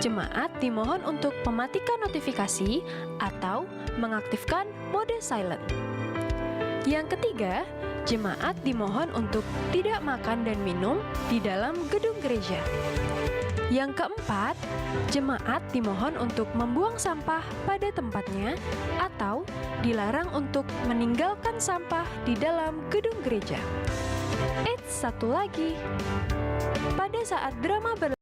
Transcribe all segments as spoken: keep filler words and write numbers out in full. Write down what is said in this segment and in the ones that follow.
Jemaat dimohon untuk mematikan notifikasi atau mengaktifkan mode silent. Yang ketiga, jemaat dimohon untuk tidak makan dan minum di dalam gedung gereja. Yang keempat, jemaat dimohon untuk membuang sampah pada tempatnya atau dilarang untuk meninggalkan sampah di dalam gedung gereja. Eits, satu lagi. Pada saat drama ber-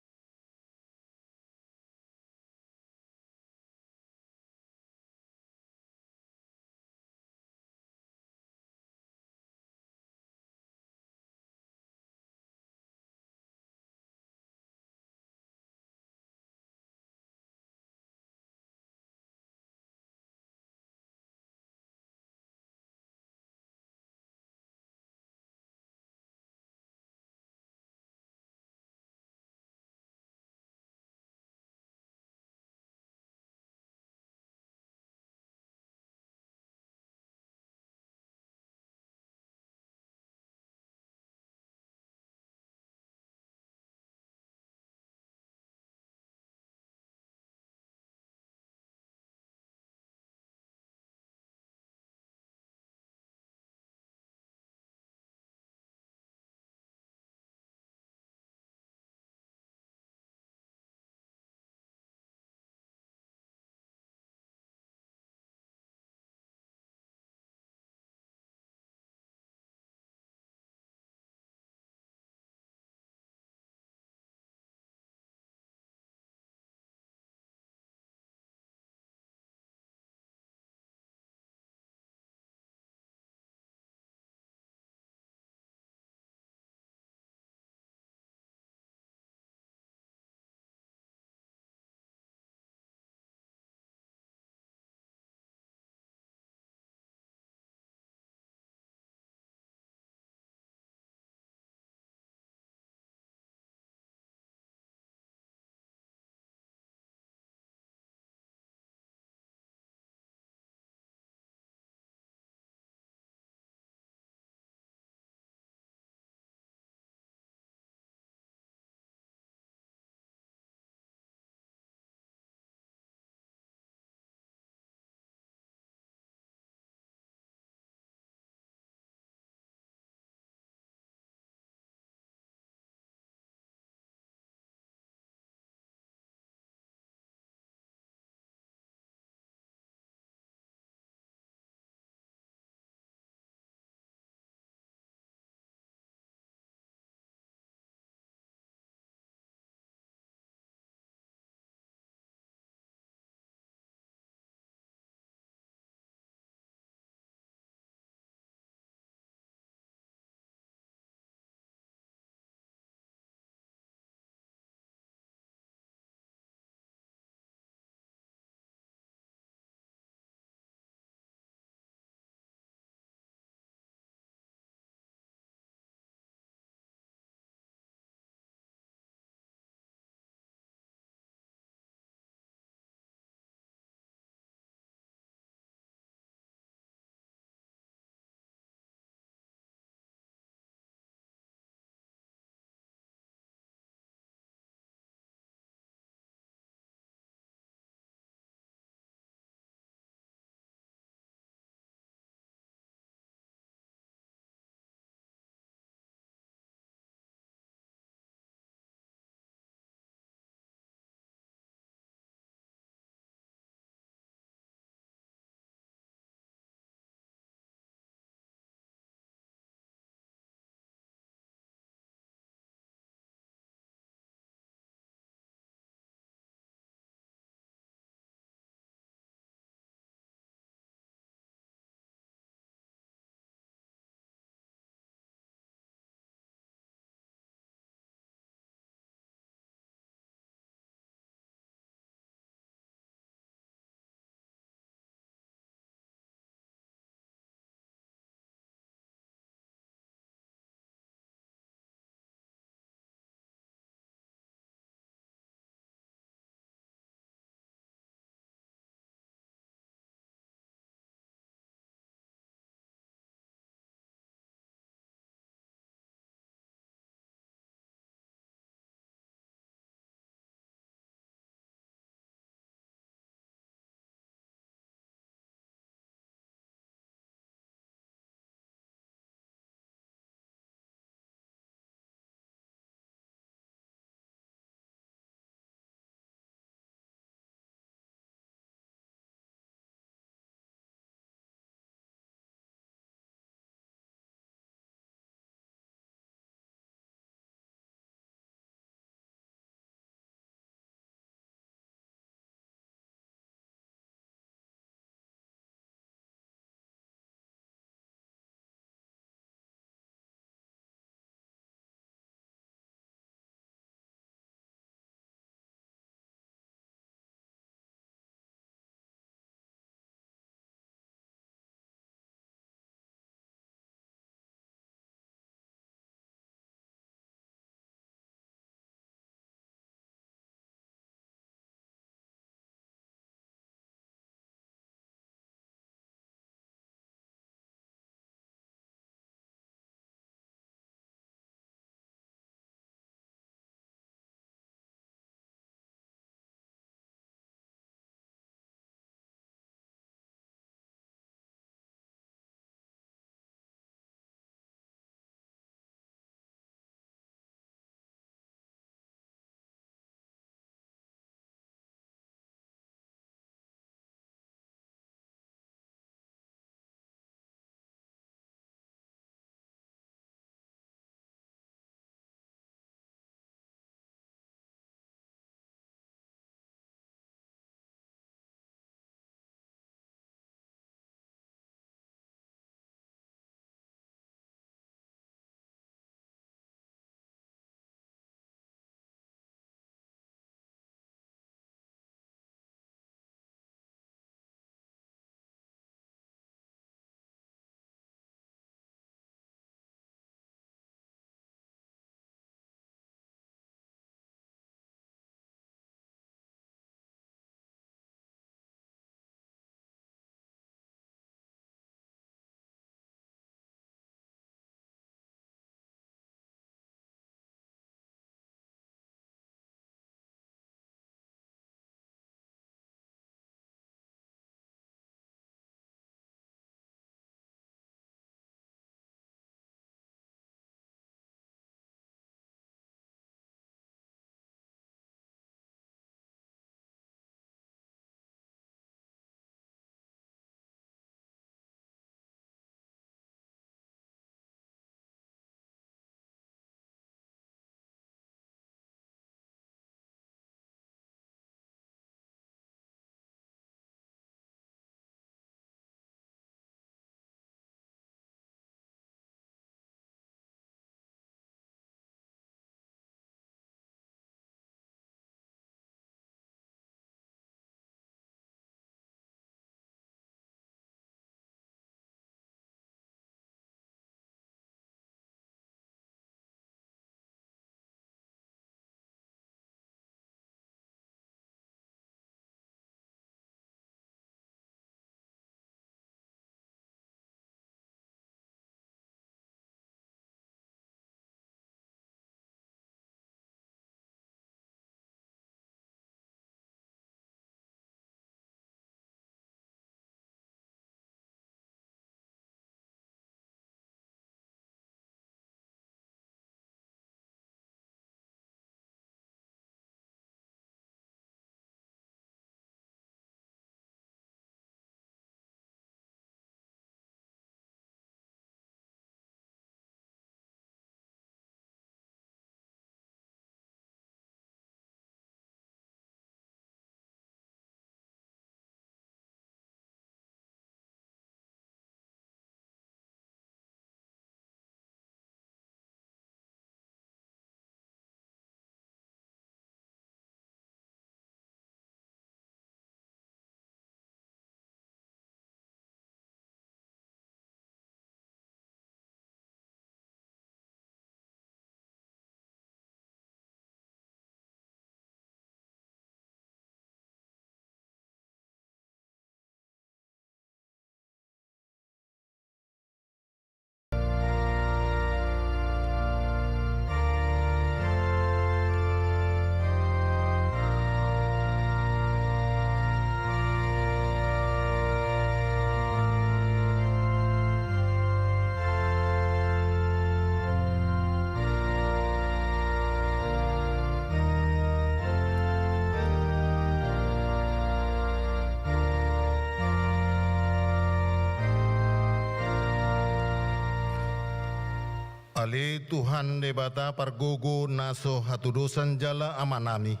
Ale Tuhan Debata pargogo na so hatudosan jala Amanami.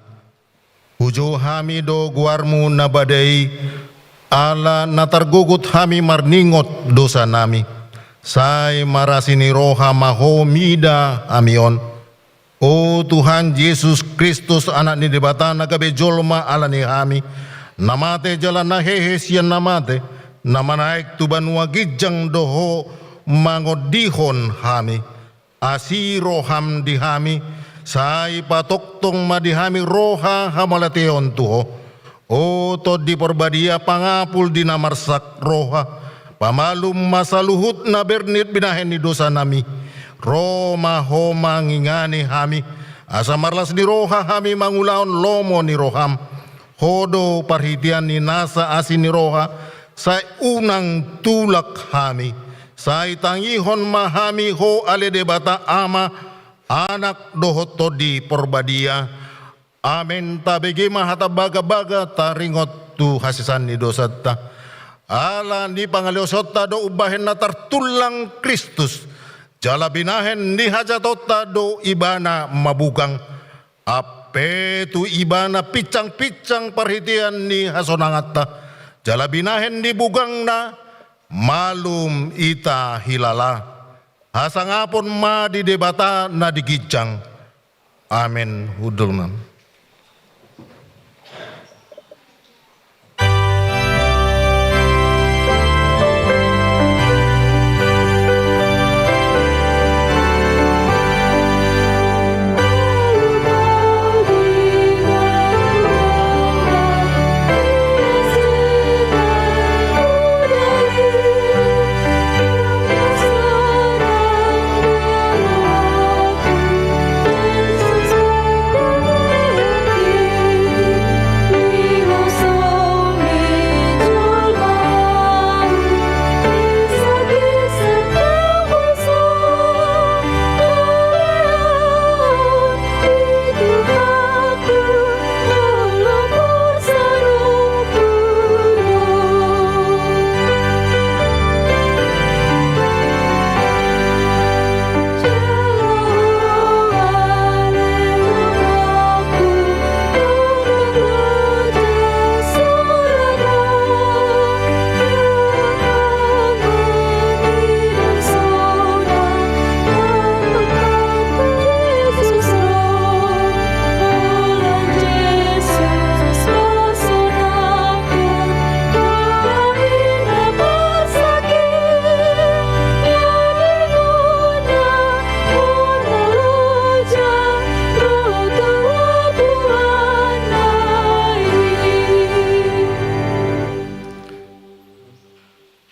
Hujou hami do goarmu na badia i, ala na targogot hami marningot dosanami. Sai marasi ni roha ma ho mida hami on. O Tuhan Jesus Kristus, Anak ni Debata na gabe jolma ala ni hami, na mate jala na hehe sian na mate, na manaek tu banua ginjang do ho mangondihon hami. Asi roham di hami, sai patongtong ma di hami roha hamauliateon tu ho. O Tondi Porbadia, pangapul di na marsak roha, pamalum ma saluhut na bernit binahen ni dosanami. Ro ma ho mangingani hami, asa marlas ni roha hami mangulahon lomo ni roham. Ho do parhitean ni nasa asi ni roha, sai unang tulak hami. Sai tangihon ma hami ho ale Debata Ama, Anak dohot Tondi Porbadia. Amen. Tabege ma hata bagabaga taringot tu hasesaan ni dosanta. Ala ni pangaleosonta do umbahen na tartullang Kristus. Jala binahen ni hajahatonta do Ibana mabugang. Ampe tu Ibana pinsangpinsang parhitean ni hasonanganta. Jala binahen ni bugangna malum hita hilala. Hasangapon ma di Debata na di ginjang. Amen. Hundul ma.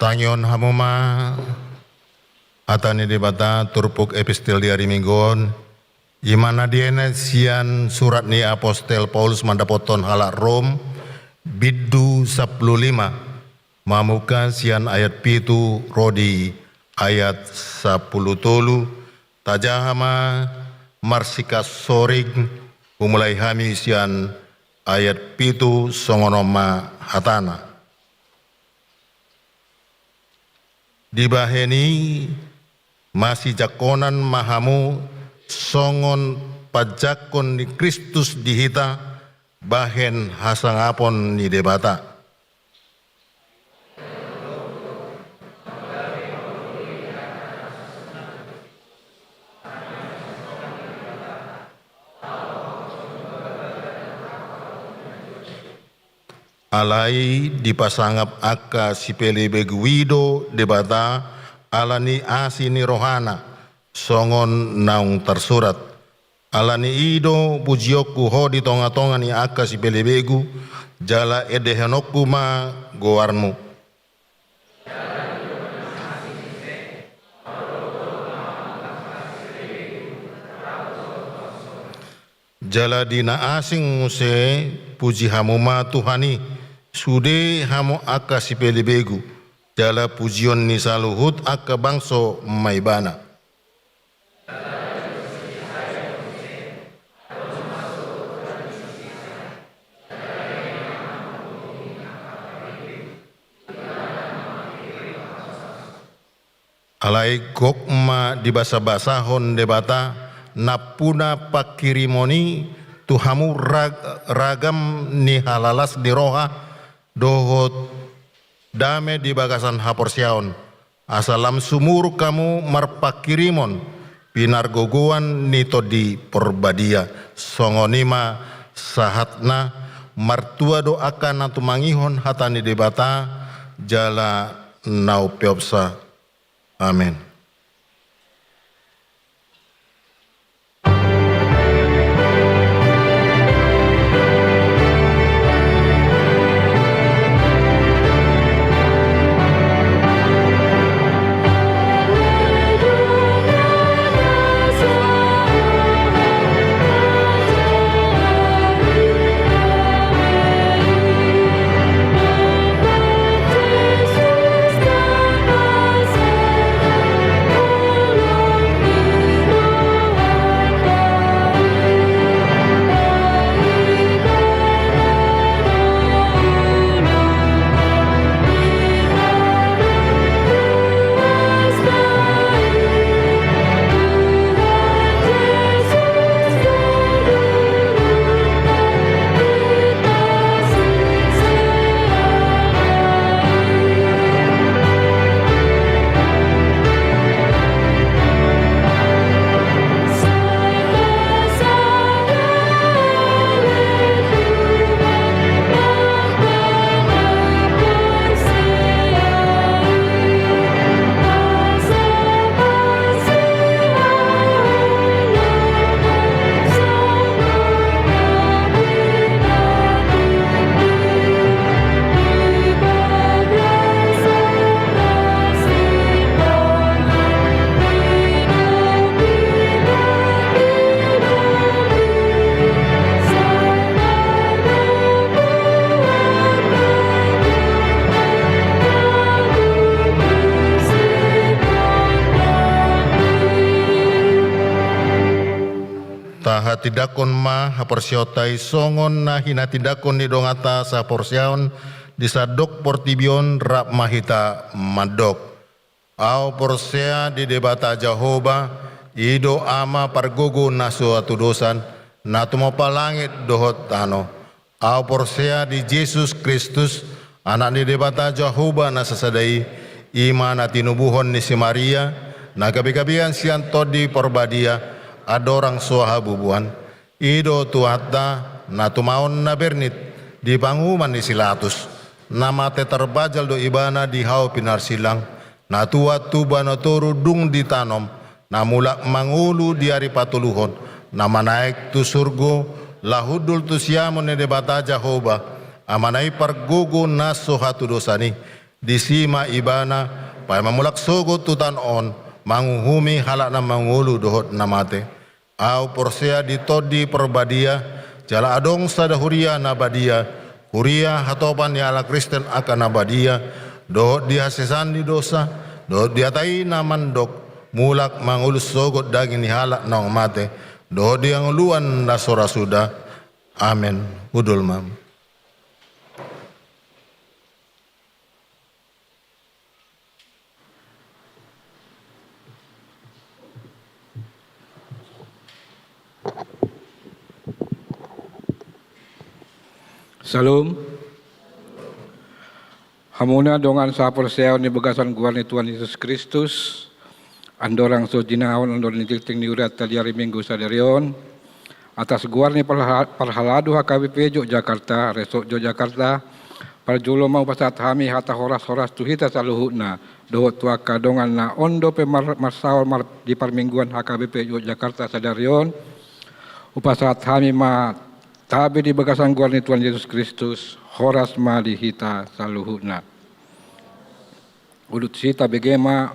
Tangihon hamu ma hata ni Debata turpuk epistel di ari Minggu on, i ma na dienet sian surat ni apostel Paulus mandapothon halak Rom, bindu sampulu lima, mamungka sian ayat pitu ro di ayat sampulu tolu. Tajaha ma marsikansoring, humulai hami sian ayat pitu, songon on ma hatana. Dibahen i, masijangkonan ma hamu songon panjangkon ni Kristus di hita, bahen hasangapon ni Debata. Alai dipasangap angka sipelebegu i do Debata ala ni asi ni rohana, songon naung tarsurat. Ala ni i do pujionku ho di tongatonga ni angka sipelebegu, jala endehononku ma goarmu. Jala di na asing muse, puji hamu ma Tuhan i, sude hamu angka sipelebegu, jala pujion ni saluhut angka bangso ma Ibana. Alai gok ma dibasabasahon Debata nampuna pangkirimon i tu hamu rag-, ragam ni halalas ni roha dohot dame di bagasan haporseaon, asa lam sumurung hamu marpangkirimon pinargogoan ni Tondi Porbadia. Songon i ma sahatna. Martua do angka na tumangihon hata ni Debata jala na umpeopsa. Amen. Tahatindangkon ma haporseaonta i songon na hinatindangkon ni donganta sahaporseaon di sandok portibi on. Rap ma hita mandok. Ahu porsea di Debata Jahowa, i do Ama pargogo na so hatudosan, na tumompa langit dohot tano. Ahu porsea di Jesus Kristus, Anak ni Debata Jahowa na sasada i, i ma na tinubuhon ni si Maria, na gabegabean sian Tondi Porbadia, andorang so habubuhan. I do Tuhanta, na tumaon na bernit di panguhuman ni si Latus, na mate tarbajal do ibana di hau pinarsilang, na tuat tu banua toru dung ditanom, na mulak mangolu di ari patoluhon, na manaek tu surgo, laho hundul tu siamun ni Debata Jahowa, Amana i pargogo na so hatudosan i. Disi ma ibana, paima mulak sogot tu tano on, manguhumi halak na mangolu dohot na mate. Ahu porsea di Tondi Porbadia, jala adong sada huria na badia, huria hatopan ni halak Kristen angka na badia, dohot di hasesaan ni dosa, dohot di hata i na mandok, mulak mangolu sogot daging ni halak naung mate, dohot di hangoluan na so ra suda. Amen. Hundul ma. Syalom. Hamuna dongan sahaporseaon di bagasan goar ni Tuhan Jesus Kristus, andorang so jinahahon ondo ni tingting ni hurianta di ari Minggu sadari on, atas goar ni parha-, parhalado H K B P Yogyakarta, Resort Yogyakarta, parjolo ma hupasahat hami hata horas-horas tu hita saluhutna, dohot tu angka dongan na on dope mar-, marsaor mar-, di parmingguan H K B P Yogyakarta sadari on, hupasahat hami ma tabe di bagasan goar ni Tuhan Jesus Kristus, horas ma di hita saluhutna. Ulut hita bege ma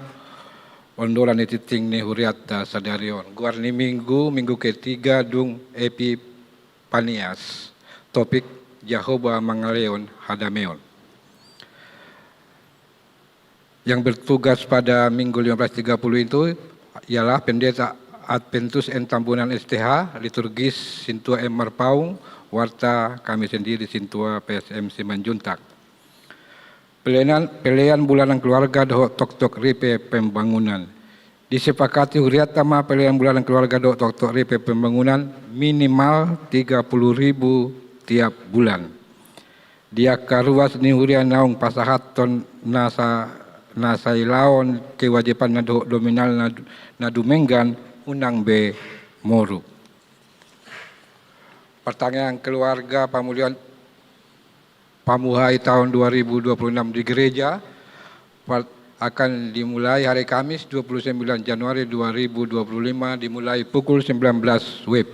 ondolan ni tingting ni hurianta sadari on. Goar ni Minggu, Minggu ketiga dung Epipanias. Topik, Jahowa mangalehon hadameon. Yang bertugas pada Minggu lima belas tiga puluh itu ialah Pendeta Adventus N Tambunan S T H, liturgis Sintua M Marpaung, warta kami sendiri Sintua P S M Simanjuntak. Pelean, pelean bulanan keluarga dohot toktok ripe pembangunan. Disepakati hurianta ma pelean bulanan keluarga dohot toktok ripe pembangunan minimal tiga puluh ribu tiap bulan. Di angka ruas ni huria naung pasahathon na sa-, na sailaon kewajibanna dohot nominalna na dumenggan, unang be moru. Pertanian keluarga pamulihan pamuhai tahun dua ribu dua puluh enam di gereja, per-, akan dimulai hari Kamis dua puluh sembilan Januari dua ribu dua puluh lima, dimulai pukul sembilan belas W I B.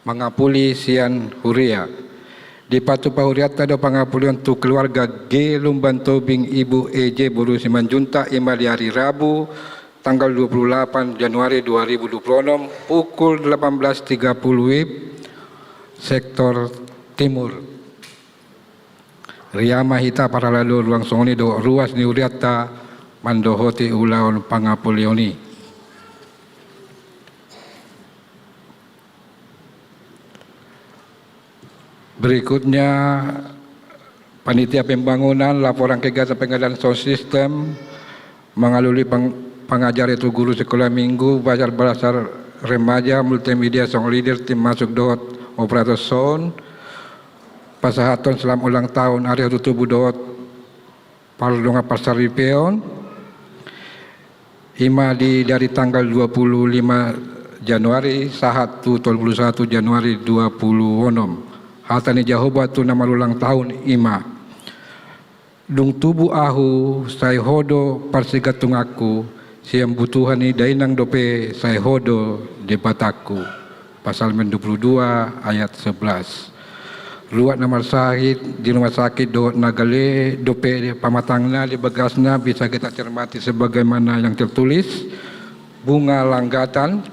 Mangapuli sian huria. Dipatupa hurianta do pangapulion tu keluarga G Lumban Tobing, Ibu E J boru Simanjuntak, i ma di hari Rabu tanggal dua puluh delapan Januari dua ribu dua puluh enam, pukul delapan belas tiga puluh W I B, sektor timur. Ria ma hita parhalado ruang songon i dohot ruas ni hurianta mandohoti ulaon pangapulion i. Berikutnya, panitia pembangunan, laporan kegiatan pengadaan sound system, mengalului peng-, pengajari tu guru sekolah minggu, bazar-bazar remaja, multimedia, song leader, tim masuk dohot operator sound, pasahathon selamat ulang tahun, ari tubu dohot pardongan parsaripeon, i ma di, dari tanggal dua puluh lima Januari sahat tu tolu puluh satu Januari dua puluh onom. Hata ni Jahowa tu na marulang tahun i ma: Dung tubu ahu, sai Ho do parsigantunganku, sian butuha ni dainang dope sai Ho do Debatangku. Psalmen dua puluh dua ayat sebelas. Ruat na marsahit di rumah sakit dohot na gale dope pamatangna di bagasna bisa kita cermati sebagaimana yang tertulis. Bunga langgatan,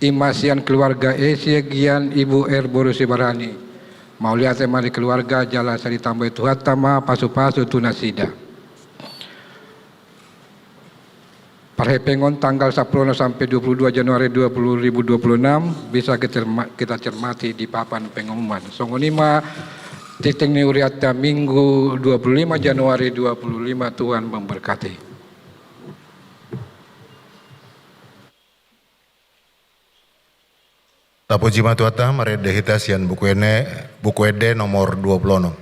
i ma sian keluarga Ese Gian, Ibu Er boru Sibarani. Mauliate ma di keluarga, jala sai ditambai Tuhanta ma pasupasu tu nasida. Parhepeng on tanggal sampulu onom sampe dua puluh dua Januari dua puluh, dua ribu dua puluh enam bisa kita cerma-, kita cermati di papan pengumuman. Songon i ma titik ni hurianta Minggu dua puluh lima Januari dua puluh lima. Tuhan memberkati. Tapuji ma Tuhanta, marende hita sian Buku Ende, Buku Ende nomor dua puluh onom.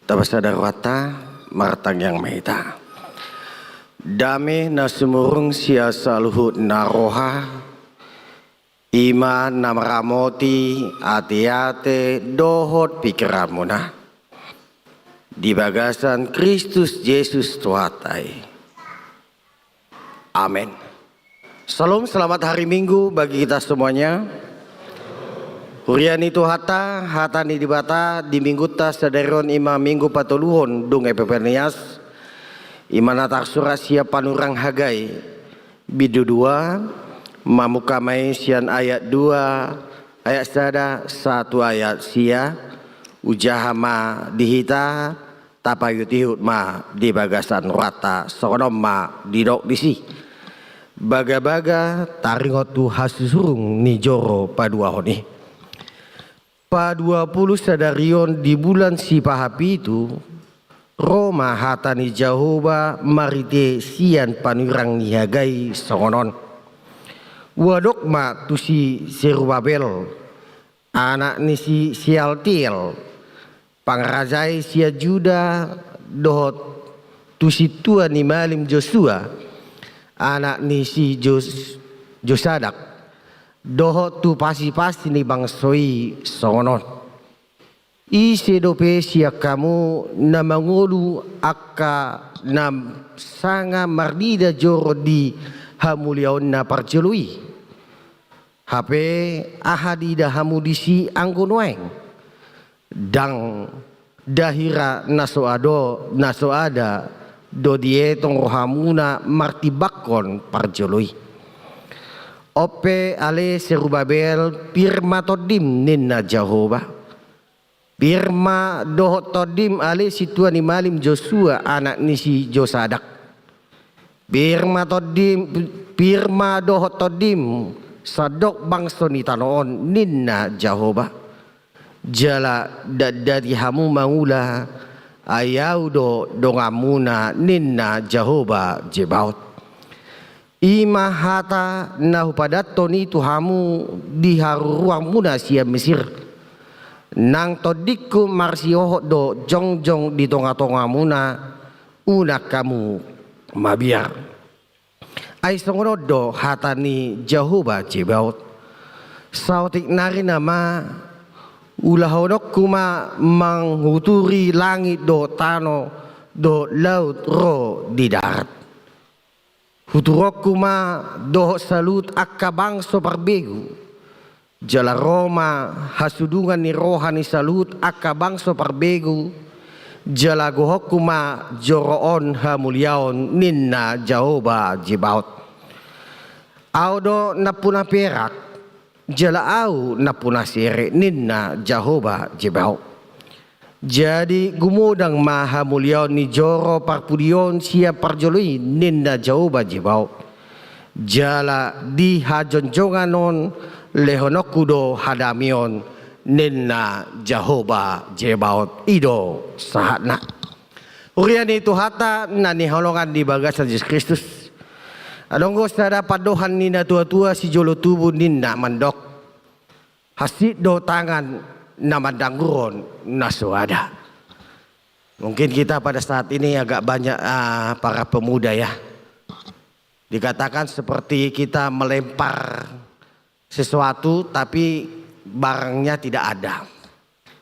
Tapasada rohanta, martangiang ma hita. Dame na sumurung sian saluhut na roha, i ma na maramoti ateate dohot pingkiranmuna. Di bagasan Kristus Jesus Tuhanta i. Amen. Shalom, selamat hari Minggu bagi kita semuanya. Huria ni Tuhanta, hata ni Debata di Minggunta sadari on ima Minggu patoluhon dung Epiphanias, ima na tarsurat sian panurirang Hagai bindu dua, mamungka ma i sian ayat dua, ayat sada sahat tu ayat sia. Hujaha ma di hita, tapaihutihut ma di bagasan rohanta, songon on ma didok disi. Bagabaga taringot tu hasusurung ni joro paduahon i. Paduapulu sadari on di bulan sipahapitu, ro ma hata ni Jahowa marhite sian panurirang ni Hagai songon on. Huadok ma tu si Serubabel, anak ni si Sealtiel, pangarajai sian Juda, dohot tu sintua ni malim Josua, anak ni si Jos-, Josadak, dohot tu pasipasi ni bangso i songon on. Ise dope sian hamu na mangolu angka na sanga marnida joro di hamuliaonna parjolo i? Hape aha diida hamu disi anggo nuaeng? Ndang dahira na so ado, na so ada do dietong rohamuna martimbangkon parjolo i? On pe ale Serubabel, pir ma tondim, ninna Jahowa. Pir ma dohot tondim ale sintua ni malim Josua anak ni si Josadak. Pir ma tondim, pir ma dohot tondim, sandok bangso ni tano on, ninna Jahowa. Jala ndang dati hamu mangula, ai Ahu do donganmuna, ninna Jahowa Zebaot. I ma hata na hupadathon i tu hamu di haruruanmuna sian Misir. Nang tondingku marsihohot do jongjong di tongatongamuna, unang hamu mabiar. Ai songon on do hata ni Jahowa Zebaot. Saotik nari nama ulahononku ma manghuturi langit dohot tano dohot laut ro di darat. Huturonku ma dohot saluhut angka bangso parbegu. Jala ro ma hasudungan ni roha ni saluhut angka bangso parbegu. Jala gohonku ma joro on hamuliaon, ninna Jahowa Zebaot. Ahu do nampuna perak, jala Ahu nampuna sere, ninna Jahowa Zebaot. Jadi gumodang ma hamuliaon ni joro parpudi on sian parjolo i, ninna Jahowa Zebaot. Jala di hajongjongan on lehononku do hadameon, ninna Jahowa Zebaot. I do sahatna. Huria ni Tuhanta na hinaholongan di bagasan Jesus Kristus. Adong do sada pandohan ni natuatua sijolo tubu, ninna mandok: Hansit do tangan na mandanggurhon na so ada. Mungkin kita pada saat ini agak banyak, ah, para pemuda ya. Dikatakan seperti kita melempar sesuatu tapi barangnya tidak ada.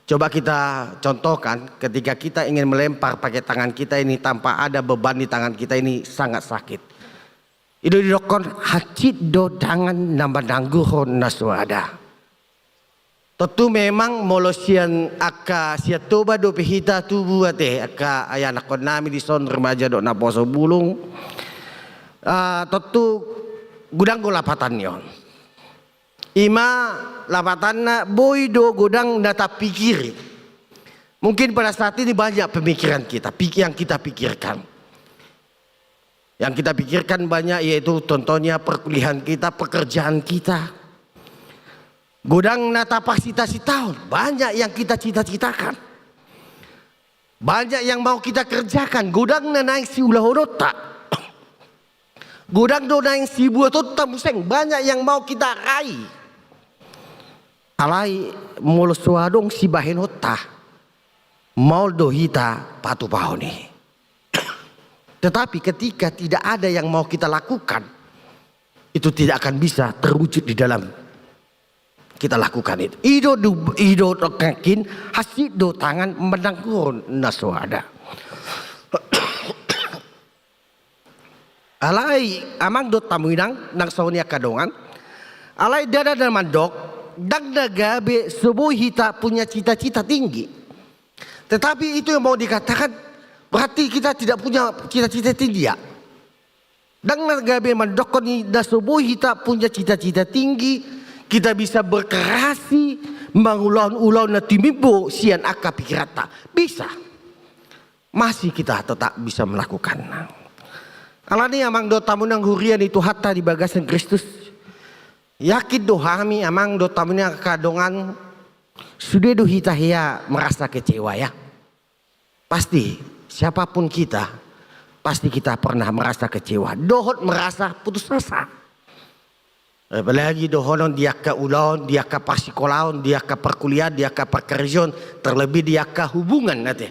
Coba kita contohkan, ketika kita ingin melempar pakai tangan kita ini tanpa ada beban di tangan kita ini, sangat sakit. I do didokhon hansit do tangan na mandanggurhon na so ada. Tontu memang molo sian angka sian Toba dope hita tubu ate, angka ianakhonnami dison, remaja dohot naposo bulung. Ah, tontu godang do lapatan ni on. I ma lapatanna, boi do godang na tapikiri. Mungkin pada saat ini banyak pemikiran kita, pik-, yang kita pikirkan. Yang kita pikirkan banyak, yaitu contohnya perkuliahan kita, pekerjaan kita. Godang na tapasitasitahon, banyak yang kita cita-citakan. Banyak yang mau kita kerjakan, godang na naeng siulahononta. Godang do naeng sibuatonta muse, banyak yang mau kita raih. Alai molo so adong sibahenonta, maol do hita patupahon i. Tetapi ketika tidak ada yang mau kita lakukan, itu tidak akan bisa terwujud di dalam kita lakukan itu. I do du-, i do nangkin hansit do tangan manangguhon na soada. Alai amang dohot hamu inang, nang songon i angka dongan. Alai ndada na mandok, ndang na gabe so boi hita punya cita-cita tinggi. Tetapi itu yang mau dikatakan, berarti kita tidak punya cita-cita tinggi, ya. Ndang na gabe mandokkon i na so boi hita punya cita-cita tinggi, kita bisa berkreasi, mangulahon ulaon na timbo sian angka pikiranta. Bisa. Masih kita tetap bisa melakukan. Alani amang dohot hamu inang huria ni Tuhanta di bagasan Kristus. Yakin do hami amang dohot hamu inang angka dongan, sude do hita hea merasa kecewa, ya. Pasti, siapapun kita, pasti kita pernah merasa kecewa. Dohot merasa putus asa. Apalagi dohonon di angka ulaon, di angka parsikolaon, di angka parkuliahan, di angka parkarejoan, terlebih di angka hubungan, ate.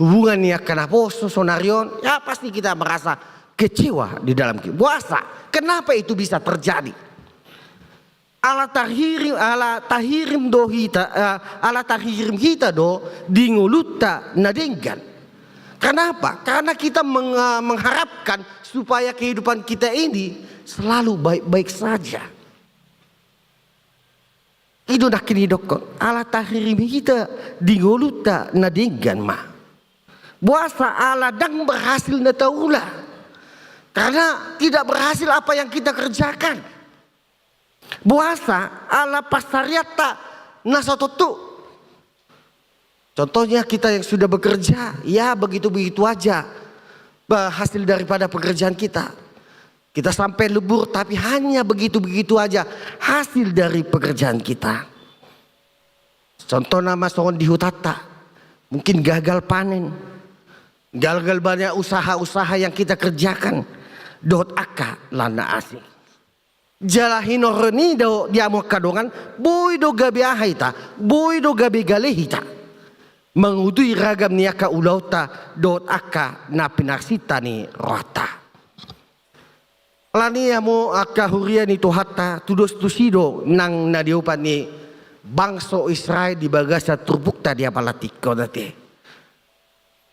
Hubungan ni angka naposo sonari on, ya pasti kita merasa kecewa di dalam ki-, boasa. Kenapa itu bisa terjadi? Ala tahirim, ala tahirim do hita, eh, ala tahirim hita do di ngolunta na denggan. Kenapa? Karena kita meng-, eh, mengharapkan supaya kehidupan kita ini selalu baik-baik saja. I do nangkin didokkon, ala tahirim hita di ngolunta na denggan ma. Boasa? Ala ndang berhasil na taula. Karena tidak berhasil apa yang kita kerjakan. Boasa? Ala pansarianta na so tontu. Contohnya kita yang sudah bekerja, ya begitu-begitu aja, eh, hasil daripada pekerjaan kita. Kita sampai lembur, tapi hanya begitu-begitu aja hasil dari pekerjaan kita. Contohna ma songon di hutanta, mungkin gagal panen, gagal banyak usaha-usaha yang kita kerjakan, dohot angka na asing. Jala hinorhon i do di hamu angka dongan, boi do gabe aha hita, boi do gabe gale hita. Mangudui ragam ni angka ulaonta, dohot angka na pinarsinta ni rohanta. Alani hamu angka huria ni Tuhanta, tudos tusi do nang na diopat ni bangso Israel di bagasan turpukta di apala tingki on, ate.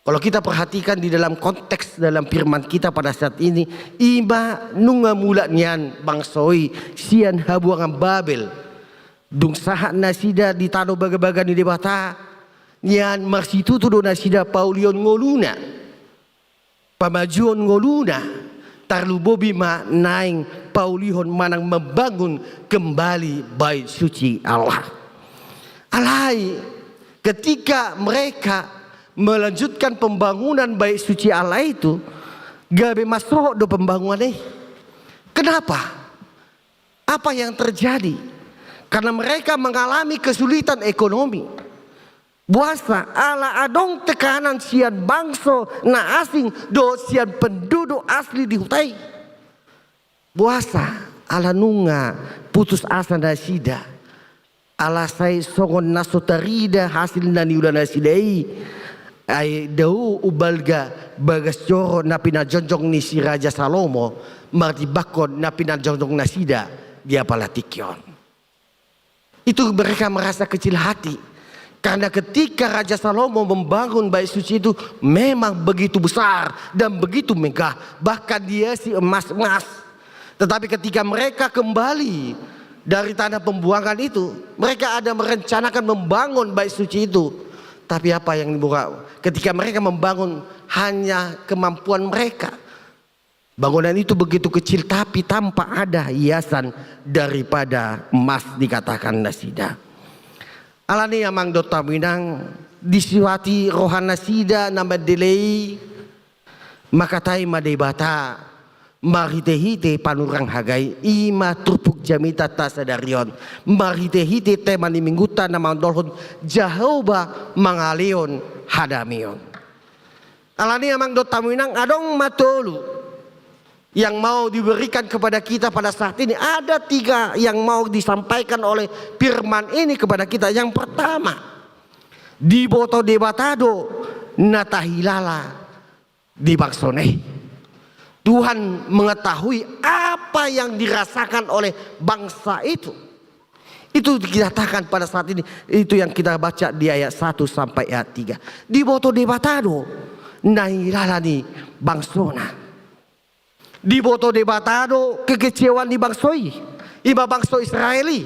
Kalau kita perhatikan di dalam konteks dalam firman kita pada saat ini, i ma nunga mulak nian bangso i sian habuangan Babel. Dung sahat nasida di tano bagabaga ni Debata, nian marsitutu do nasida paulihon ngoluna, pamajuon ngoluna, tarlumobi ma naeng paulihon manang membangun kembali bait suci Allah. Alai, ketika mereka melanjutkan pembangunan bait suci Allah itu, gabe masrohot do pembangunan i. Kenapa? Apa yang terjadi? Karena mereka mengalami kesulitan ekonomi. Boasa? Ala adong tekanan sian bangso na asing dohot sian penduduk asli di huta i. Boasa? Ala nunga putus asa nasida. Ala sai songon na so tarida hasil na niula nasida i, ai dao umbalga bagas joro na pinajongjong ni si Raja Salomo martimbangkon na pinajongjong nasida di apala tingki on. Itu mereka merasa kecil hati. Karena ketika Raja Salomo membangun bait suci itu memang begitu besar dan begitu megah, bahkan dihiasi emas-emas. Tetapi ketika mereka kembali dari tanah pembuangan itu, mereka ada merencanakan membangun bait suci itu. Tapi apa yang dibuka? Ketika mereka membangun, hanya kemampuan mereka. Bangunan itu begitu kecil, tapi tanpa ada hiasan daripada emas, dikatakan nasida. Alani amang dohot hamu inang, disuhati roha nasida na mandele i, mangkatai ma Debata marhitehite panurang Hagai, i ma turpuk jamitanta sadari on, marhitehite tema ni minggunta na mandok, Jahowa mangalehon hadameon. Alani amang dohot hamu inang, adong ma tolu yang mau diberikan kepada kita pada saat ini. Ada tiga yang mau disampaikan oleh firman ini kepada kita. Yang pertama, diboto Debata do na tahilala di bangsona i. Tuhan mengetahui apa yang dirasakan oleh bangsa itu. Itu dikatakan pada saat ini, itu yang kita baca di ayat satu sampai ayat tiga. Diboto Debata do na nilala ni bangsona. Diboto Debata do kekecewaan ni bangso i, ima bangso Israel i.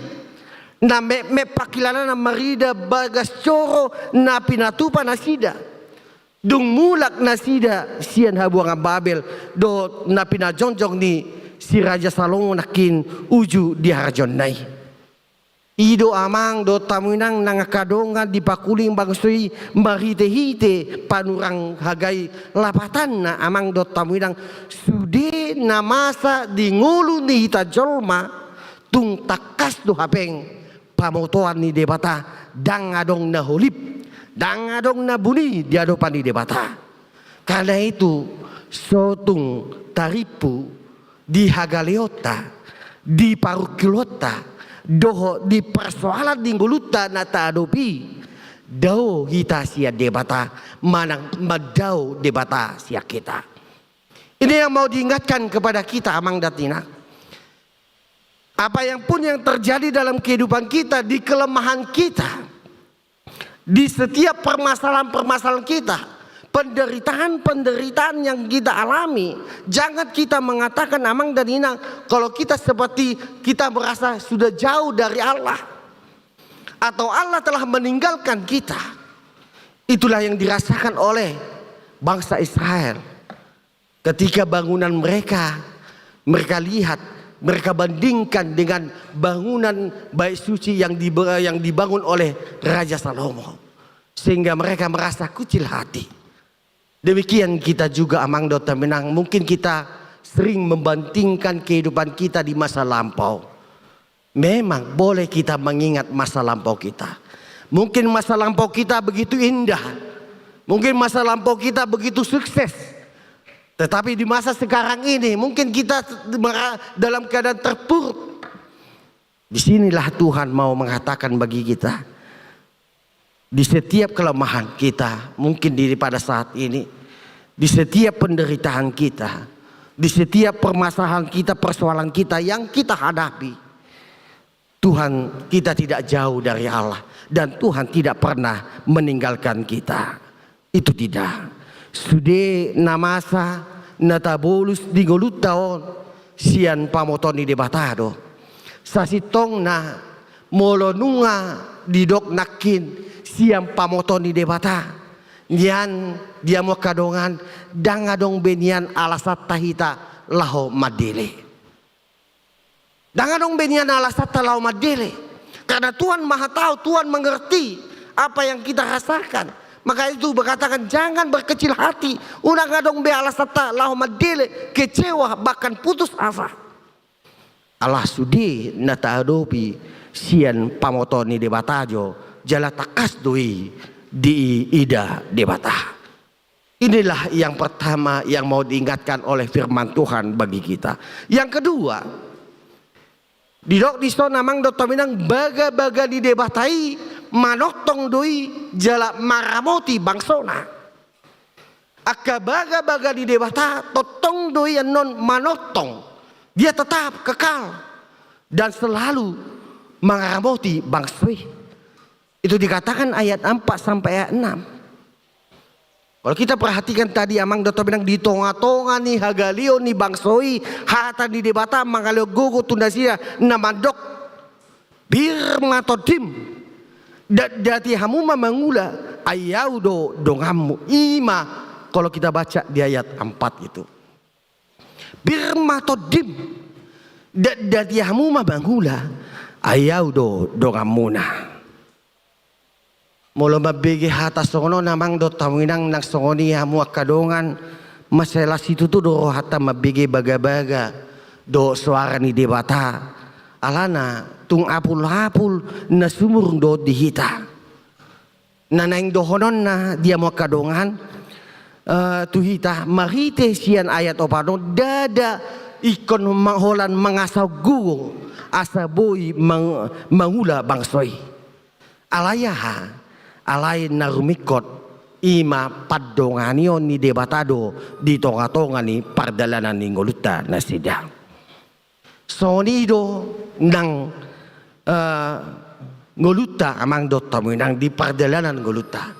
Na metmet pangkilalana marida bagas joro na pinatupa nasida. Dung mulak nasida sian habuangan Babel dohot na pinajongjong ni si Raja Salomo nangkin uju di harajaonna i. I do amang dohot hamu inang nang angka dongan dipakuling bangso i marhitehite panurang Hagai. Lapatanna amang dohot hamu inang, sude na masa di ngolu ni hita jolma tung tangkas do hape pamotoan ni Debata, ndang adong na holip, ndang adong na buni di adopan ni Debata. Karena itu, so tung tarimpu di hagaleonta, di parungkilonta, dohot di persoalan di ngolunta na taadopi, dao hita sian Debata, manang mandao Debata sian hita. Ini yang mau diingatkan kepada kita, amang dan inang. Apa yang pun yang terjadi dalam kehidupan kita, di kelemahan kita, di setiap permasalahan-permasalahan kita, penderitaan-penderitaan yang kita alami, jangan kita mengatakan, amang dan inang, kalau kita seperti kita merasa sudah jauh dari Allah, atau Allah telah meninggalkan kita. Itulah yang dirasakan oleh bangsa Israel. Ketika bangunan mereka, mereka lihat, mereka bandingkan dengan bangunan bait suci yang dibe-, yang dibangun oleh Raja Salomo. Sehingga mereka merasa kucil hati. Demikian kita juga, amang dohot hamu inang, mungkin kita sering membandingkan kehidupan kita di masa lampau. Memang boleh kita mengingat masa lampau kita. Mungkin masa lampau kita begitu indah. Mungkin masa lampau kita begitu sukses. Tetapi di masa sekarang ini, mungkin kita mera-, dalam keadaan terpuruk. Di sinilah Tuhan mau mengatakan bagi kita, di setiap kelemahan kita, mungkin di, pada saat ini, di setiap penderitaan kita, di setiap permasalahan kita, persoalan kita yang kita hadapi, Tuhan, kita tidak jauh dari Allah, dan Tuhan tidak pernah meninggalkan kita. Itu tidak. Sude na masa na tabolus di ngolunta on sian pamotoan ni Debata do. Sasintongna, molo nunga didok nangkin sian pamotoan ni Debata nian, di hamu angka dongan, ndang adong be nian alasanta hita laho mandele. Ndang adong be nian alasanta laho mandele. Karena Tuhan Maha Tahu, Tuhan mengerti apa yang kita rasakan. Maka itu berkatakan, jangan berkecil hati. Unang adong be alasanta laho mandele, kecewa, bahkan putus asa. Ala sude na taadopi sian pamotoan ni Debata jo, jala tangkas do i diida Debata. Inilah yang pertama yang mau diingatkan oleh firman Tuhan bagi kita. Yang kedua, didok dison, amang dohot hamu inang, bagabaga ni Debata i manongtong do i jala maramoti bangsona. Angka bagabaga ni Debata tongtong do i annon manongtong. Dia tetap kekal dan selalu mangaramoti bangso i. Itu dikatakan ayat empat sampai ayat enam. Kalau kita perhatikan tadi, amang dohot hamu inang, di tongatonga ni hagaleon ni bangso i, hata ni Debata mangalehon gogo tu nasida na mandok, pir ma tondim, datdati hamu ma mangula, ai Ahu do donganmu. I ma kalau kita baca di ayat empat itu. Pir ma tondim, datdati hamu ma mangula, ai Ahu do donganmuna. Molo mambege hata songon on, amang dohot hamu inang, nang songon i hamu angka dongan, mansai las situtu do rohanta mambege bagabaga dohot soara ni Debata. Alana tung apulapul na sumurung do di hita. Na naeng dohononna di hamu angka dongan, eh, tu hita marhite sian ayat opat on, ndada ingkon ma-, holan mangasahon gogo asa boi mang-, mangula bangso i. Alai aha? Alai na rumingkot i ma pandonganion ni Debata do di tongatonga ni pardalanan ni ngolunta nasida. Songon i do nang eh, ngolunta, amang dohot hamu inang, di pardalanan ngolunta.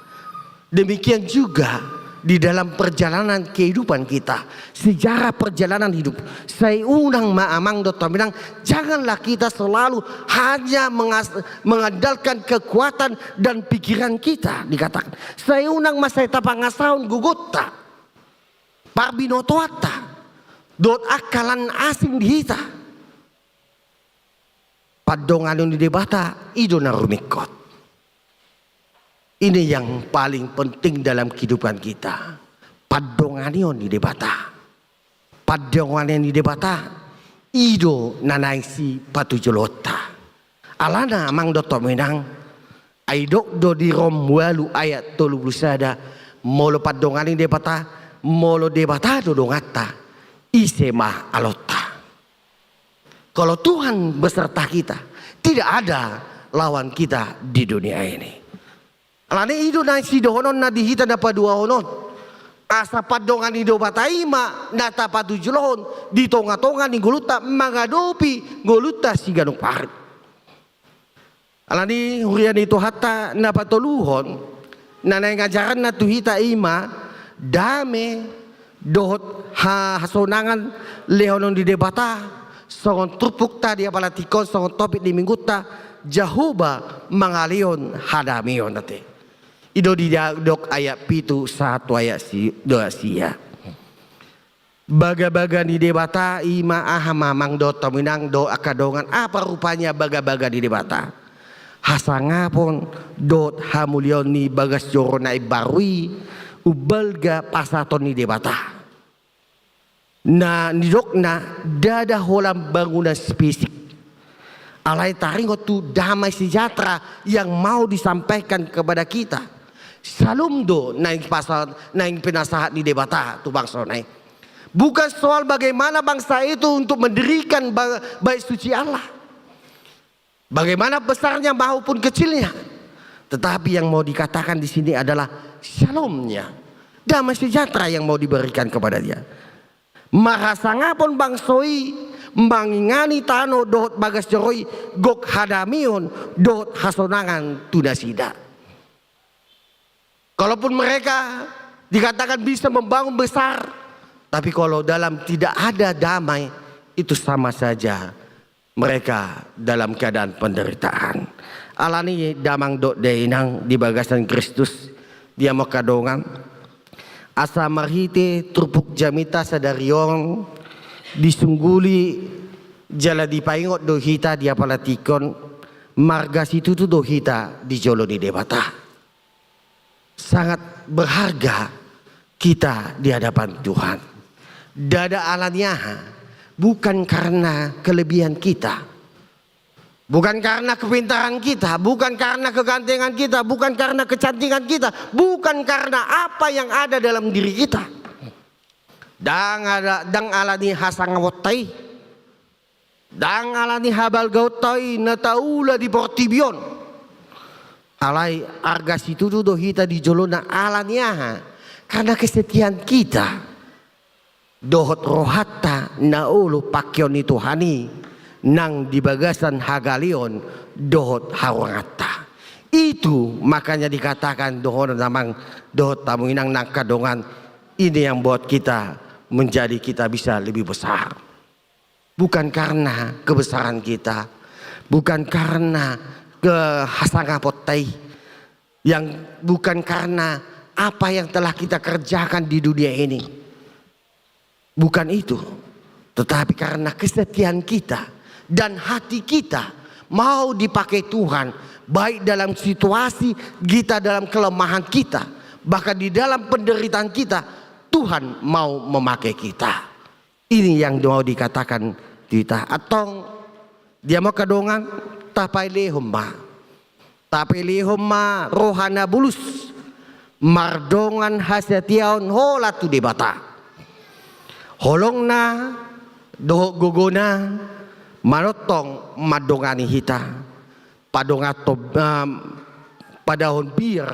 Demikian juga di dalam perjalanan kehidupan kita, sejarah perjalanan hidup. Sai unang ma, amang dohot hamu inang, janganlah kita selalu hanya mengas-, mengandalkan kekuatan dan pikiran kita, dikatakan. Sai unang ma sai tapangasahon gogonta, parbinotoanta, dohot angka na asing di hita. Pandonganion ni Debata, i do na rumingkot. Ini yang paling penting dalam kehidupan kita. Pandonganion ni Debata. Pandonganion ni Debata, i do na naeng sipatujoloonta. Alana, amang dohot hamu inang, ai didok do di Rom ualu ayat tolu pulu sada, molo pandongan ni Debata, molo Debata do donganta, ise ma alonta? Kalau Tuhan beserta kita, tidak ada lawan kita di dunia ini. Alani i do na sidohononna di hita na paduahon on. Asa pandongan ni Debata i ma na tapatujolohon di tonga-tonga ni ngolunta mangadopi ngolunta siganup ari. Alani huria ni Tuhanta na patoluhon, na naeng ajaranna tu hita i ma dame dohot ha-, hasonangan lehonon ni Debata, songon turpukta di apala tingki on, songon topik ni minggunta, Jahowa mangalehon hadameon, ate. I do didok ayat pitu sahat tu ayat si-, dua sia. Bagabaga ni Debata i ma aha, amang dohot hamu inang, dohot angka dongan, apa rupanya bagabaga ni Debata? Hasangapon dohot hamuliaon ni bagas joro na imbaru i, umbalga pasahaton ni Debata. Na nidokna ndada holan bangunan fisik. Alai taringot tu damai sejahtera yang mau disampaikan kepada kita. Syalom do naeng pasa-, naeng pinasahat ni Debata tu bangsona i. Bukan soal bagaimana bangsa itu untuk mendirikan ba-, bait suci Allah. Bagaimana besarnya maupun kecilnya. Tetapi yang mau dikatakan di sini adalah syalomnya. Damai sejahtera yang mau diberikan kepada dia. Marhasangapon bangso i mangingani tano dohot bagas joro i gok hadameon dohot hasonangan tu nasida. Kalaupun mereka dikatakan bisa membangun besar, tapi kalau dalam tidak ada damai, itu sama saja mereka dalam keadaan penderitaan. Alani damang dohot dainang di bagasan Kristus, dia ma angka dongan, asa marhite turpuk jamita sadari on disungguli jala dipaingot do hita di apala tingki on, marga situtu do hita di jolo ni Debata. Sangat berharga kita di hadapan Tuhan. Ndada alani aha, bukan karena kelebihan kita, bukan karena kepintaran kita, bukan karena kegantengan kita, bukan karena kecantikan kita, bukan karena apa yang ada dalam diri kita. Ndang ada, ndang alani hasangaponta i. Ndang alani habalgaonta i na taula di portibi on. Alai arga situtu do hita di jolona, alani aha? Karena kesetiaan kita dohot rohanta na olo pangkeon ni Tuhan i nang di bagasan hagaleon dohot haruranganta. Itu makanya dikatakan dohonon amang dohot hamu inang, angka dongan, ini yang buat kita menjadi kita bisa lebih besar. Bukan karena kebesaran kita, bukan karena kehasangaponta i, yang, bukan karena apa yang telah kita kerjakan di dunia ini. Bukan itu. Tetapi karena kesetiaan kita dan hati kita mau dipakai Tuhan, baik dalam situasi kita, dalam kelemahan kita, bahkan di dalam penderitaan kita, Tuhan mau memakai kita. Ini yang mau dikatakan tu hita. Antong, dia ma angka dongan, tapaelehon ma. Tapaelehon ma roha na bulus, mardongan hasatiaon holan tu Debata. Holongna dohot gogona manongtong mandongani hita. Padongan to-, em, padahon bir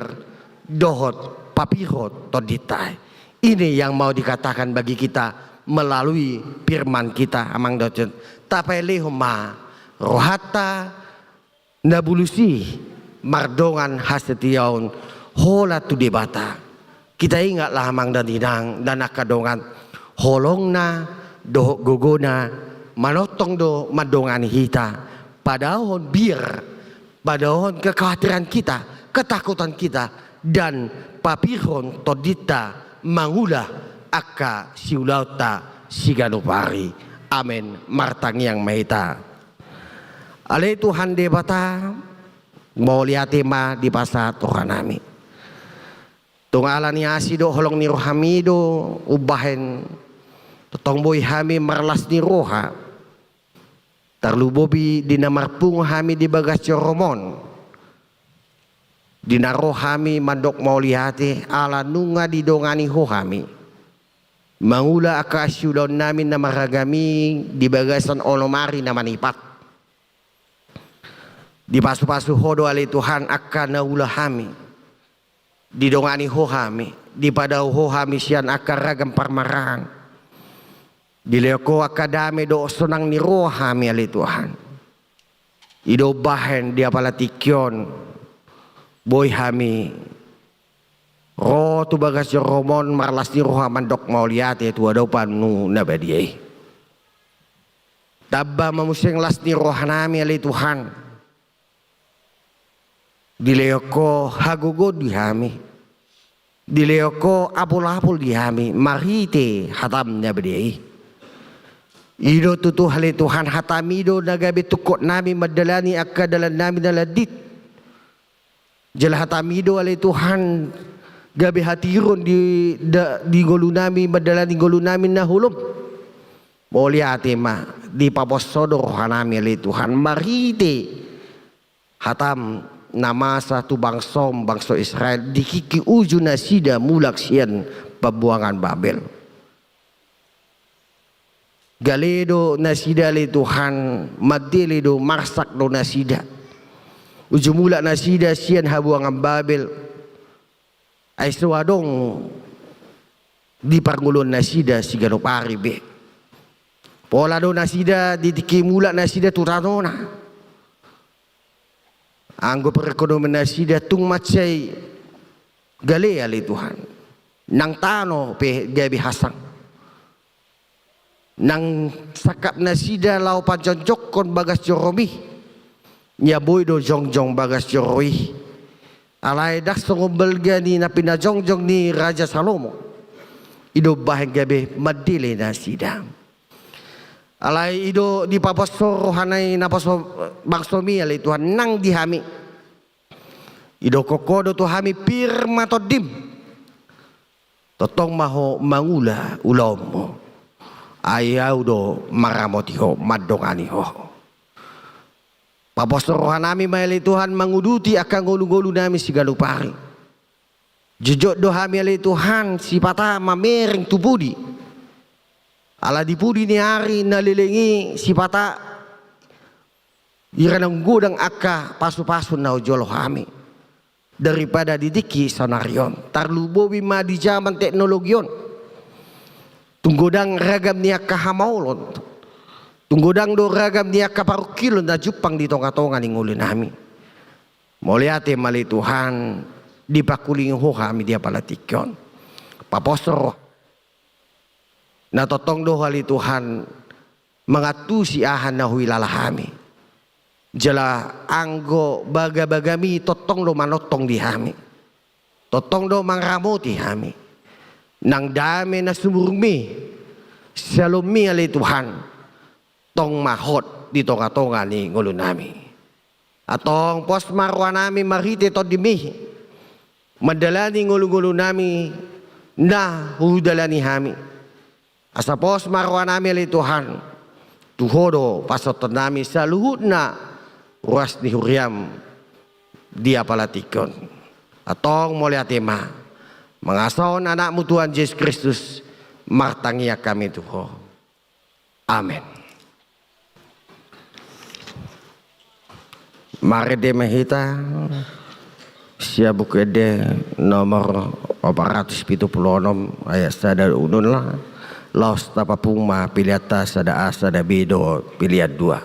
dohot papirhon tondinta. Ini yang mau dikatakan bagi kita melalui firman kita, amang dohot. Tapaelehon ma rohanta, na bulus i mardongan hasetiaon holan tu Debata. Kita ingatlah amang dan inang, dan angka dongan, holongna dohot gogona manongtong do mandongani hita, padaohon biar, padaohon kekhawatiran kita, ketakutan kita, dan papirhon tondinta mangula angka siulaonta siganup ari. Amen. Martangiang ma hita. Ale Tuhan Debata, mauliate ma dipasahat rohanami. Tung ala ni asi dohot holong ni rohami do umbahen tongtong boi hami marlas ni roha, tarlumobi di na marpungu hami di bagas joro on, di na ro hami mandok mauliate ala nunga didongani Ho hami mangula angka siulaonnami na marragam i di bagasan onom ari na manipat. Dipasupasu Ho do ale Tuhan angka na ula hami, didongani Ho hami, dipadao Ho hami sian angka ragam parmaraan. Dilehon Ho angka dame dohot sonang ni roha hami ale Tuhan. I do umbahen di apala tingki on boi hami ro tu bagas joro on marlas ni roha mandok mauliate tu adopanMu na badia i. Tamba ma muse las ni rohanami ale Tuhan. Dilehon Ho hagogoon di hami, dilehon Ho apulapul di hami marhite hataM na badia i. I do tutu ale Tuhan hataMi do na gabe tungkotnami mandalani angka dalannami na landit. Jala hataMi do ale Tuhan gabe hatiuron di, da, di ngolunami mandalani ngolunami na holom. Mauliate ma, dipapos Ho do rohanami ale Tuhan marhite hataM na masa tu bangsoM bangso Israel di tingki uju nasida mulak sian pambuangan Babel. Gale do nasida ale Tuhan, mandele do, marsak do nasida uju mulak nasida sian habuangan Babel. Ai so adong di parngoluon nasida siganup ari be. Pola do nasida di tingki mulak nasida tu tanona. Anggo perekonomian nasida tung mansai gale ale Tuhan. Nang tano pe gabe hasang. Nang sangkap nasida laho panjongjongkon bagas joroMi. Ia boi do jongjong bagas joro i. Alai ndang songon balga ni na pinajongjong ni Raja Salomo. I do umbahen gabe mandele nasida. Alai i do dipapos Ho rohana i naposo bangsoMi ale Tuhan nang di hami. Idokkon Ho do tu hami pir ma tondiM. Tongtong ma Ho mangula ulaonMu. Ai ahu do maramoti Ho, mandongani Ho. Papos rohanami ma ale Tuhan manguduti angka ngolungolunami siganup ari. Jotjot do hami ale Tuhan sipata mamereng tu pudi. Ala di pudi ni ari na leleng i sipata ira naung godang angka pasupasu na hujolo hami daripada di tingki saonari on. Tarlumobi ma di jaman teknologi on. Tung godang ragam ni angka hamaolon. Tung godang do ragam ni angka parungkilon na jumpang di tongatonga ni ngolunami. Mauliate ma ale Tuhan dipangkulingi Ho hami di apala tingki on. Papos roha. Na tongtong do Ho ale Tuhan mangantusi aha na huilala hami. Jala anggo bagabagaMi tongtong do manongtong di hami. Tongtong do mangaramoti hami. Nang dame na sumurungMi, syalomMi ale Tuhan. Tong ma hot di tongatonga ni ngolunami. Antong pos ma rohanami marhite tondiMi mandalani ngolungolunami na hudalani hami. Asa pos ma rohanami ale Tuhan. Tu Ho do pasahatonnami saluhutna ruas ni huriaM di apala tingki on. Antong mauliate ma mangasahon AnakMu Tuhan Jesus Kristus martangiang hami tu Ho. Amen. Marende ma hita sian Buku Ende nomor opat ratus pitu pulu onom ayat sada, unun laos tapapungu ma peleanta sada A sada B dohot pelean dua.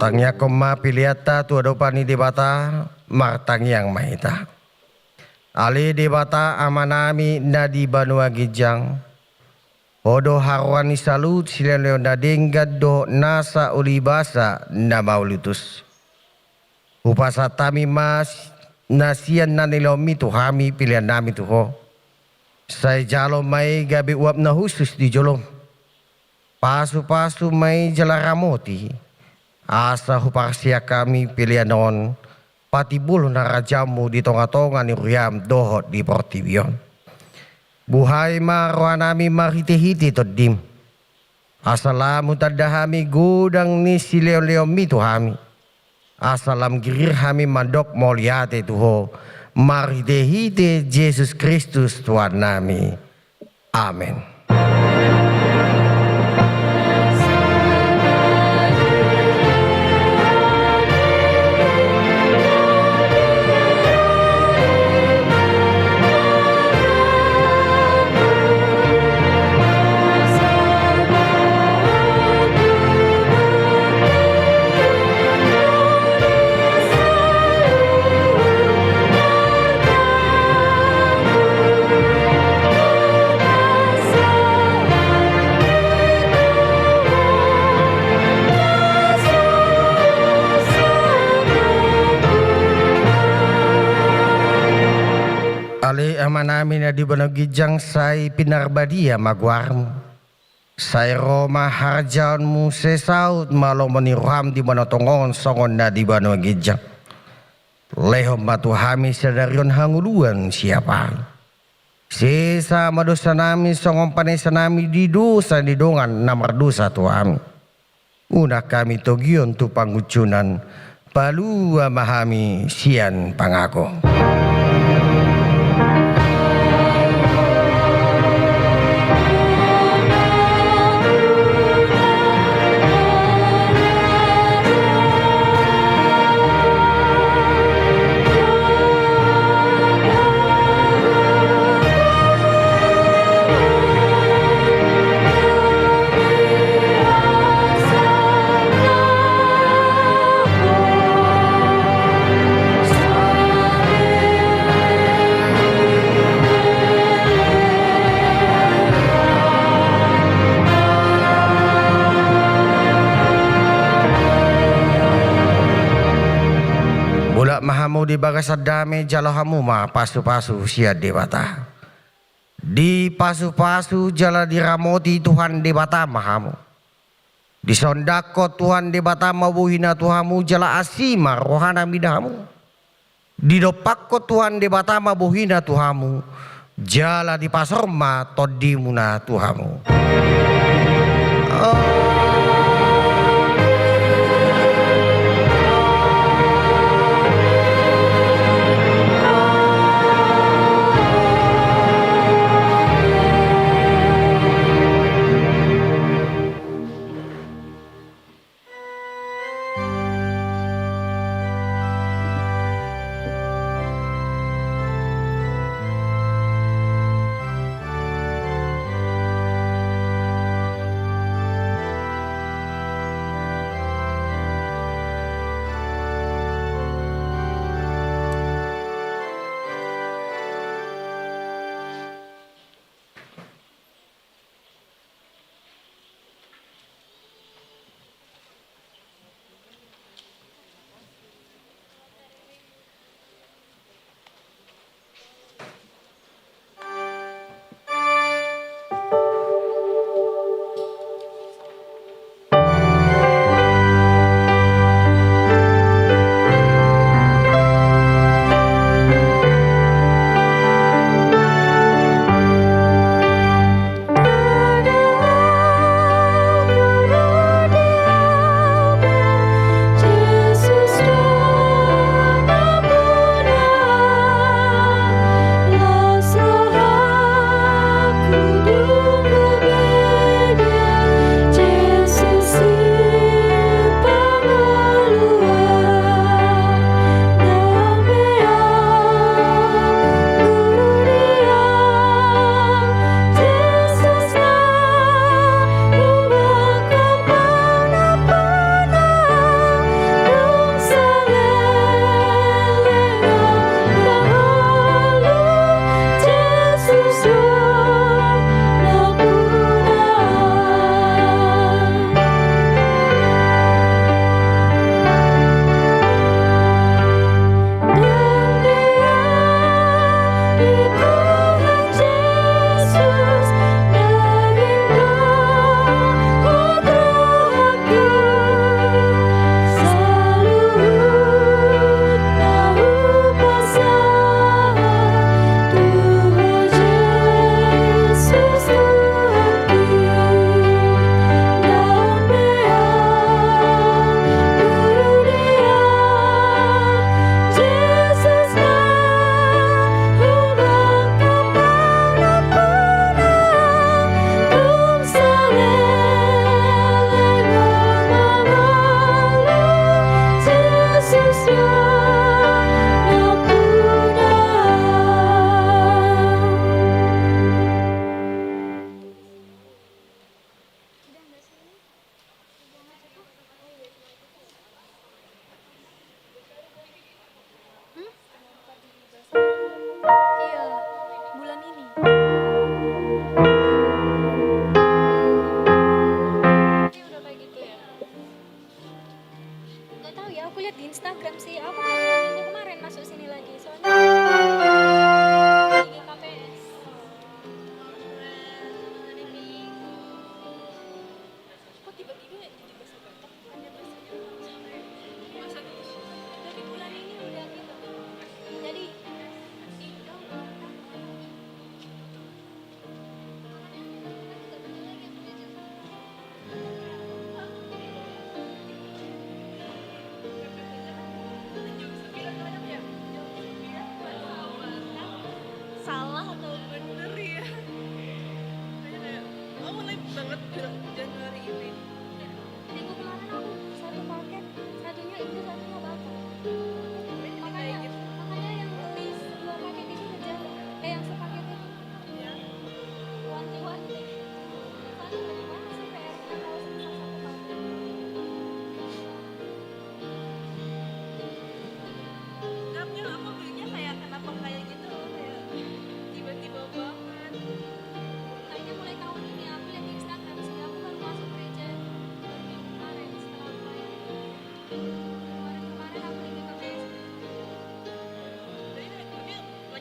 Tangiangkon ma peleanta tu adopan ni Debata. Martangiang ma hita. Ale Debata Amanami na di banua ginjang, Ho do haroroan ni saluhut silehonlehon na denggan dohot nasa ulibasa na mauliutus. Hupasahat hami ma na sian na nilehonmi tu hami peleannami tu Ho. Sai jalo ma i gabe uap na hushus di jolom. Pasupasu ma i jala ramoti, asa huparsiak hami pelean on patimbulhon harajaonmu di tongatonga ni huriam dohot di portibi on. Buhai ma rohanami marhitehite Tondim, asa lam hutanda hami godang ni silehonlehonmi tu hami, asa lam girir hami mandok mauliate tu Ho, marhitehite Jesus Kristus Tuhannami. Amen. Ale Amanami na di banua ginjang, sai pinarbadia ma goarmu. Sai ro ma harajaonmu, sai saut ma lomo ni roham di banua tonga on songon na di banua ginjang. Lehon ma tu hami sadari on hangoluan siapari. Sesa ma dosanami songon panesanami di dosa ni dongan na mardosa tu hami. Unang hami togion tu pangunjunan, palua ma hami sian pangago. Mulak ma hamu di bagasan dame, jalo hamu ma pasupasu sian Debata. Dipasupasu jala diramoti Tuhan Debata ma hamu. Disondangkon Tuhan Debata ma bohina tu hamu jala asi ma rohana mida hamu. Didompakkon Tuhan Debata ma bohina tu hamu, jala dipasaor ma tondimuna tu hamu.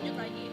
Lanjut lagi.